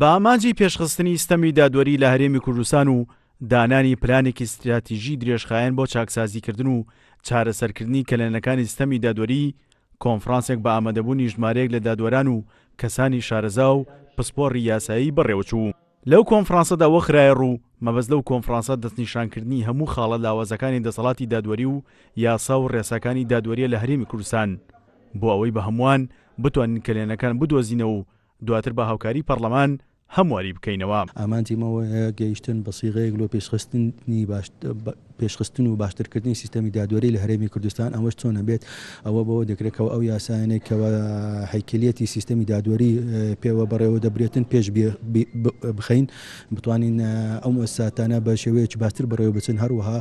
بە ئامانجی پێشخستنی ستەمی دادوەری لە هەرێمی کوردستان و دانانی پلانێکی ستراتیژی درێژخایەن بۆ چاکسازیکردن و چارەسەرکردنی کەلێنەکانی ستەمی دادوەری، کۆنفرانسێک بە ئامادەبوونی ژمارەیەک لە دادوەران و کەسانی شارەزا و پسپۆڕی یاسایی بەڕێوەچوو. لەو کۆنفرانسەدا ئەوە خرایەڕوو، مەبەست لەو کۆنفرانسە دەستنیشانکردنی هەموو خاڵە لاوازەکانی دەسەڵاتی دادوەری و یاسا و ڕێساکانی دادوەرییە لە هەرێمی کوردستان، بۆ ئەوەی بە هەمووان بتوانین کەلێنەکان بدۆزینەوە و دواتر بە هاوکاری پەڕلەمان هەمواری بکەینەوە. ئامانجی ئێمە ئەوەیە گەیشتن بە سیغەیەک لۆ پێشخستنی پێشخستن و باشترکردنی سیستەمی دادوەری لە هەرێمی کوردستان، ئەوەش چۆن ئەبێت؟ ئەوە بەوە دەکرێت کەوا ئەو یاسایانەی کەوا هەیکەلیەتی سیستەمی دادوەری پێوە بەڕێوە دەبرێتن پێش بخەین، بتوانین ئەو موئەسساتانە بە شێوەیەکی باشتر بەڕێوە بچن، هەروەها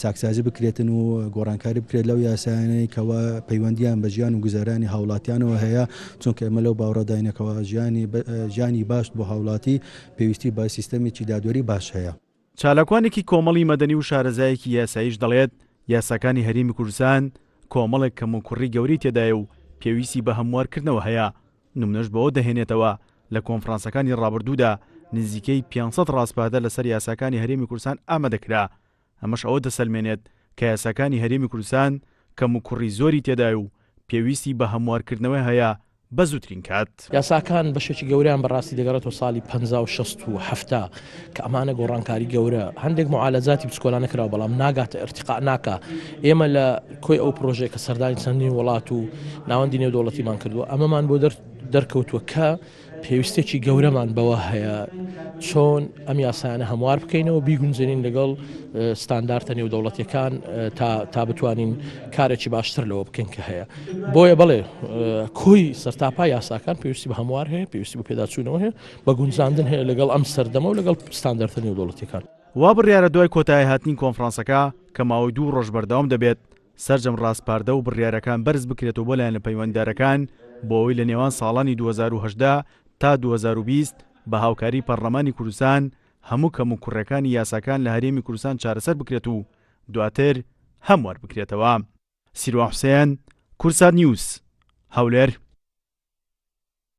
چاکسازی بکرێتن و گۆڕانکاری بکرێت لەو یاسایانەی کەوا پەیوەندیان بە ژیان و گوزەرانی هاوڵاتیانەوە هەیە، چونکە ئێمە لەو باوەڕەداینە کەوا ژیانی ژیانی باش بۆ هاوڵاتی پێویستی بە سیستەمێکی دادوەری باش هەیە. چالاکوانێکی کۆمەڵی مەدەنی و شارەزایەکی یاساییش دەڵێت، یاساکانی هەرێمی کوردستان کۆمەڵێک کەموکوڕی گەورەی تێدایە و پێویستی بە هەموارکردنەوە هەیە، نمونەش بەوە دەهێنێتەوە لە کۆنفرانسەکانی ڕابردوودا نزیکەی 500 ڕاسپاردە لەسەر یاساکانی هەرێمی کوردستان ئامادەکرا، ئەمەش ئەوە دەسەلمێنێت کە یاساکانی هەرێمی کوردستان کەموکوڕی زۆری تێدایە و پێویستی بە هەموارکردنەوە هەیە بە زووترین کات. یاساکان بەشێکی گەورەیان بەڕاستی دەگەڕێتەوە ساڵی پەنجا و شەست و حەفتا کە ئەمانە گۆڕانکاری گەورە هەندێک معالەجاتی بچکۆلانە کراوە بەڵام ناگاتە ئرتقا ناکا ئێمە لە کۆی ئەو پرۆژەیە کە سەردانی چەندین وڵات و ناوەندی نێودەوڵەتیمان کردووە ئەمەمان بۆ دەرکەوتووە کە پێویستێکی گەورەمان بەوە هەیە چۆن ئەم یاسایانە هەموار بکەینەوە بیگونجێنین لەگەڵ ستاندارتە نێودەوڵەتیەکان تا تا بتوانین کارێکی باشتر لەوە بکەین کە هەیە بۆیە بەڵێ کۆی سەرتاپا یاساکان پێویستی بە هەموار هەیە پێویستی بە پێداچوونەوە هەیە بە گونجاندن هەیە لەگەڵ ئەم سەردەمە و لەگەڵ ستاندارتە نێودەوڵەتیەکان. وا بڕیارە دوای کۆتاییهاتنی کۆنفرانسەکە کە ماوەی دوو ڕۆژ بەردەوام دەبێت، سەرجەم ڕاسپاردە و بڕیارەکان بەرز بکرێتەوە بۆ لایەنە پەیوەندیدارەکان بۆ ئەوەی لە نێوان ساڵانی 2018 تا 2020 بە هاوکاری پەڕلەمانی کوردستان هەموو کەموکوڕیەکانی یاساکان لە هەرێمی کوردستان چارەسەر بکرێت و دواتر هەموار بکرێتەوە. سیروان حوسێن، کوردسات نیوز، هەولێر.